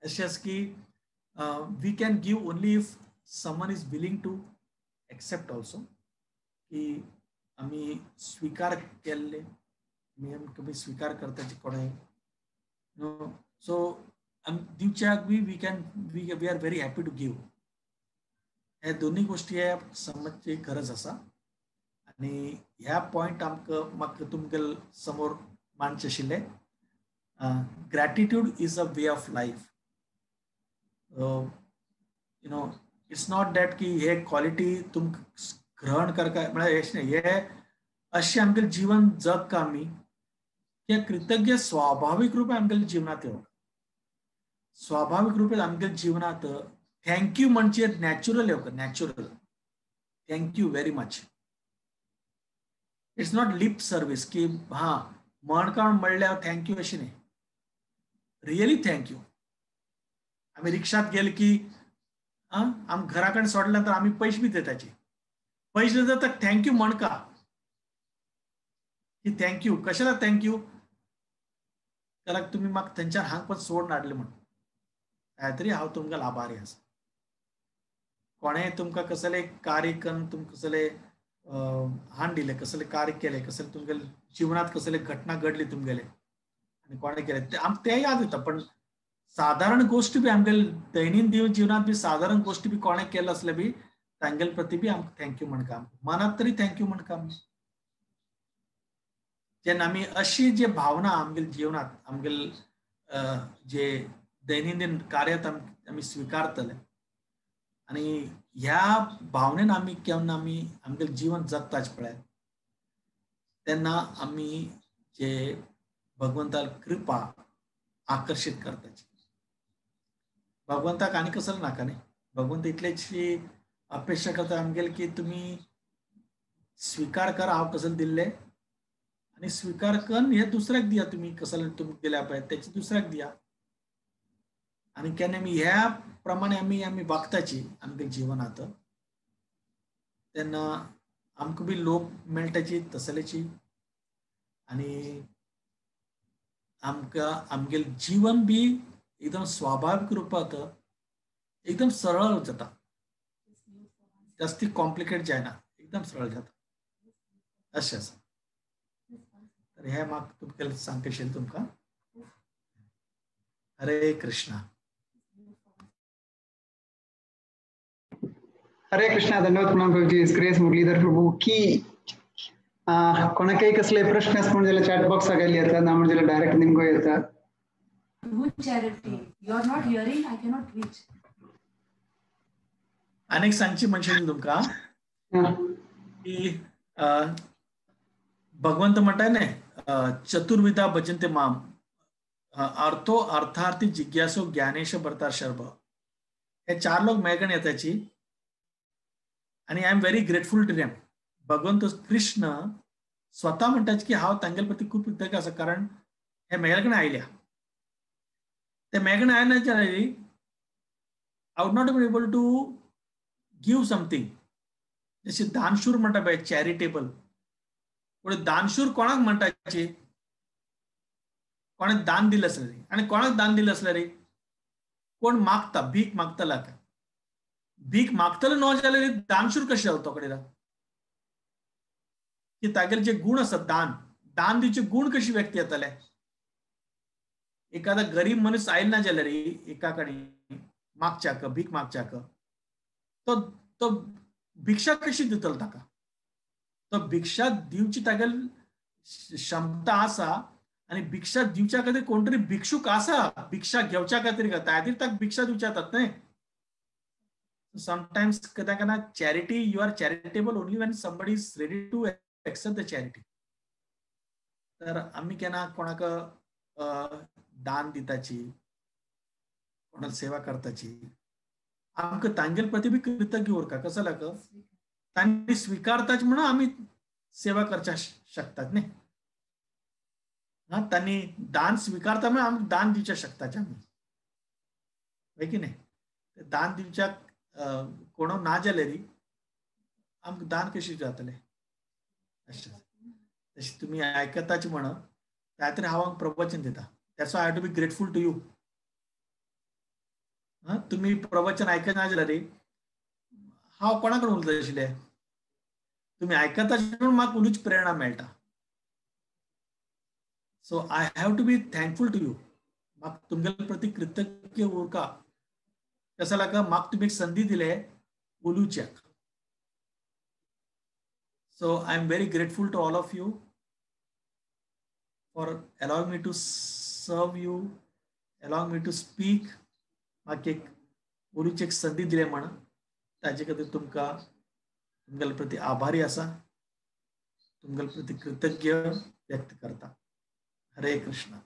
अशें आसा की we can give only if someone is willing to accept also, की आमी स्विकार केल्ले आमी स्विकार करताचे कोणें. सो दिवच्याक बी we can we are very happy to give. हे दोन्ही गोष्टी ह्या समजची गरज आसा. आनी ह्या पॉयंट आमकां म्हाका तुमगे समोर मांडचे आशिल्ले. Gratitude is a way of life. You know it's not that की हे क्वालिटी तुमकां ग्रहण करका म्हळ्यार अशें न्ही, हे अशें आमगेलें जीवन जगका आमी की कृतज्ञ स्वाभावीक रूप आमगेल्या जिवनांत येवप, स्वाभावीक रूप आमगेल्या जिवनांत thank you म्हणजे नॅचरल येवप, natural thank you very much. It's not lip service की हा म्हण का म्हणल्यार thank you अशें न्ही, रियली thank you. आमी रिक्षात गेले की आम घरा कडेन सोडल्या नंतर आमी पयशे बी दिताचे, पयशे दिता तर thank you म्हण का की thank you कशाला thank you, त्याला तुमी म्हाका थंयच्यान हांगा पण सोडून हाडले म्हण काय तरी हांव तुमकां आभारी आसा. कोणें तुमकां कसलें कार्य करून तुमकां कसलें हाण दिलें, कसलें कार्य केलें, कसलें तुमगेले जिवनांत कसले घटना घडली तुमगेले आनी कोणें केलें ते आमकां तें याद येता. पण सादारण गोश्ट बी आमगेले दैनंदीन जिवनांत बी सादारण गोश्ट बी कोणें केल्लो आसल्यार बी तांगेले प्रती बी आमकां thank you म्हणका, मनांत तरी thank you म्हणका आमी. जेन्ना आमी अशी जे भावना आमगेले जिवनांत आमगेले जे दैनंदीन कार्यात आमी स्विकारतले आनी ह्या भावनेन आमी केन्ना आमी आमगेलें जीवन जगताच पळय तेन्ना आमी जे भगवंताल कृपा आकर्शीत करताची. भगवंताक आनी कसलो नाका न्ही, भगवंत इतलेची अपेक्षा करता आमगेले की तुमी स्विकार करा हांव कसले दिल्ले आनी स्विकार करून हे दुसऱ्याक दिया, तुमी कसले तुमकां दिल्या पळय तेचे दुसऱ्याक दिया. आनी केन्ना आमी ह्या प्रमाणे आमी आमी वागताची आमगे जिवनांत तेन्ना आमकां बी लोक मेळटाची तसलेची आनी आमकां आमगेलें जीवन बी एकदम स्वाभावीक रुपांत एकदम सरळ जाता, जास्ती कॉम्प्लिकेट जायना, एकदम सरळ जाता अशें आसा. तर हें म्हाका तुमकां सांगचें आशिल्लें तुमकां. हरे कृष्णा.
हरे कृष्णा. धन्यवाद प्रणाम प्रभुजी. ग्रेस मुरलीधर प्रभू की. कोणाकय कसले प्रश्न आसा म्हण जाल्यार चॅट बॉक्स गेली येता, ना म्हण जाल्यार डायरेक्ट निमगो येता.
Do charity. You are not hearing, I cannot reach.
अनेक सांगची म्हणशील तुमका की भगवंत म्हणताय न्ही, चतुर्विधा भजन्ते माम अर्थो अर्थार्थी जिज्ञासो ज्ञानेश भरतार शर्भ. हे चार लोक मेळकण येताची आनी I am very grateful to them. Bhagwant Krishna स्वता म्हणटाच की हांव तांगेले प्रती खूब कृतज्ञ आसा, कारण हे मेळकण आयल्या. ते मेळकण आयल्या जाल्यार I would not be able to give something. जशी दानशूर म्हणटा पळय, चॅरिटेबल. पूण दानशूर कोणाक म्हणटाची? कोणाक दान दिलें आसलें रे. आनी कोणाक दान दिलें आसलें रे? कोण मागता, भीक मागतला का? भीक मागतलो न्हय जाल्यार दानशूर कशें जालो तो कडेन? की तागेले जे गुण आसात, दान दान दिवचे गुण कशी व्यक्ती येतले? एखादा गरीब मनीस आयल ना जाल्यार एका कडेन मागच्याक, भीक मागच्याक, तो तो भिक्षा कशी दितलो ताका? तो भिक्षा दिवची तागेली क्षमता आसा आनी भिक्षा दिवच्या खातीर कोण तरी भिक्षूक आसा, भिक्षा घेवच्या खातीर खातीर ताका भिक्षा दिवच्या जातात न्हय. समटायम्स केन्ना केन्ना charity, you are charitable only when somebody is ready to accept the charity. तर आमी केन्ना कोणाक दान दिताची, कोणाक सेवा करताची, आमकां तांगेले प्रती बी कृतज्ञ उरका. कसो लाग तांणी स्विकारताच म्हणून आमी सेवा करच्या शकतात न्ही. हा, तांणी दान स्विकारता म्हणून आमी दान दिवच्या शकताच आमी, हय की न्ही? दान दिवच्याक कोण ना जाल्यार आमकां दान कशें जातलें? अशें तशें तुमी आयकताच म्हण त्या खातीर हांव प्रवचन दिता. That's why I have to be grateful to you. तुमी प्रवचन आयकना जाल्यार हांव कोणा कडेन उलयता आशिल्लें? तुमी आयकता म्हणून म्हाका उलोवची प्रेरणा मेळटा. So I have to be thankful to you. म्हाका तुमगेले प्रती कृतज्ञ उरका. कसो लागा म्हाका तुमी एक संदी दिले उलोवच्याक. So I am very grateful to all of you for allowing me to serve you, allowing me to speak. म्हाका एक उलोवची एक संदी दिले म्हण ताजे खातीर तुमकां तुमगेले प्रती आभारी आसा, तुमगेले प्रती कृतज्ञ व्यक्त करता. हरे कृष्णा.